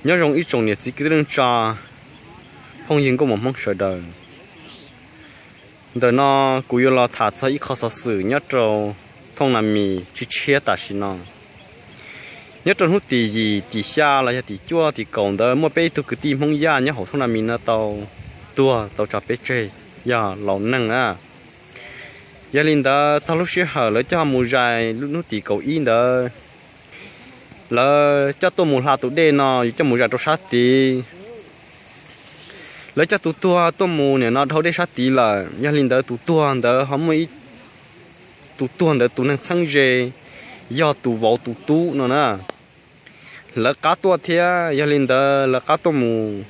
Nyob zoo ib tsoom niam txiv kwv tij neej tsa, phooj ywg nkauj muam Hmoob sawv daws. Ntawm no kuv yuav los tham txog ib qho xov xwm nyob rau thooj Nas Mis tshiab tshiab tam sim no. Nyob rau hnub tim yim, tim xya los yog tim cuaj, tim kaum ntawd muaj peb ib tug kwv tij Hmoob Yaj nyob hauv thooj Nas Mis no tau tuag tau tso peb tseg yog laus neeg na. Yog li ntawd txog lub sij hawm lawv coj mus zais hnub tim kaum ib ntawd, lawv coj tuaj mus hla tus dej no yuav coj mus zais rau sab tid. Lawv coj tus tuag tuaj mus nim no dhau dej sab tid lawm, yog li ntawd tus tuag ntawd ho muaj ib, tus tuag ntawd tus neeg txheeb ze yog tus vauv tus tub no na. Lawv qab tuaj thiab, yog li ntawd lawv qab tuaj mus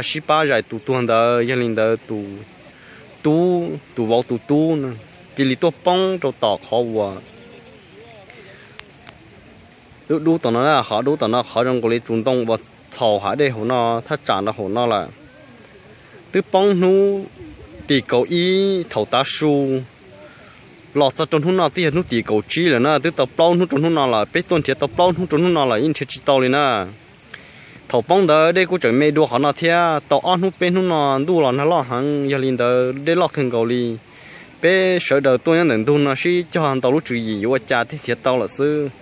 sib pab zais tus tuag ntawd, yog li ntawd tus tub, tus vauv tus tub no cia li tuaj poob rau tom qhov uas dub dub tom no, qhov dub tom no qhov zoo nkaus li tus ntoo uas txhaum hav dej hauv no, thaj tsam nrog hauv no lawm. Twb poob hnub tim kaum ib thaum tav su los txog rau hnub no twb yog hnub tim kaum tsib lawm na, twb tau plaub hnub rau hnub no lawm, peb tuaj nrhiav tau plaub hnub rau hnub no lawm yeej nrhiav tsis tau li na. Thaum poob ntawd dej kuj tseem me dua qhov no thiab, tau ob hnub peb hnub no ntuj los nag loj heev, yog li ntawd dej loj kawg nkaus li. Peb sawv daws tuaj nyob ntawm ntug no sib cog ntau lub tswv yim yuav ua cas thiaj nrhiav tau lawm xwb.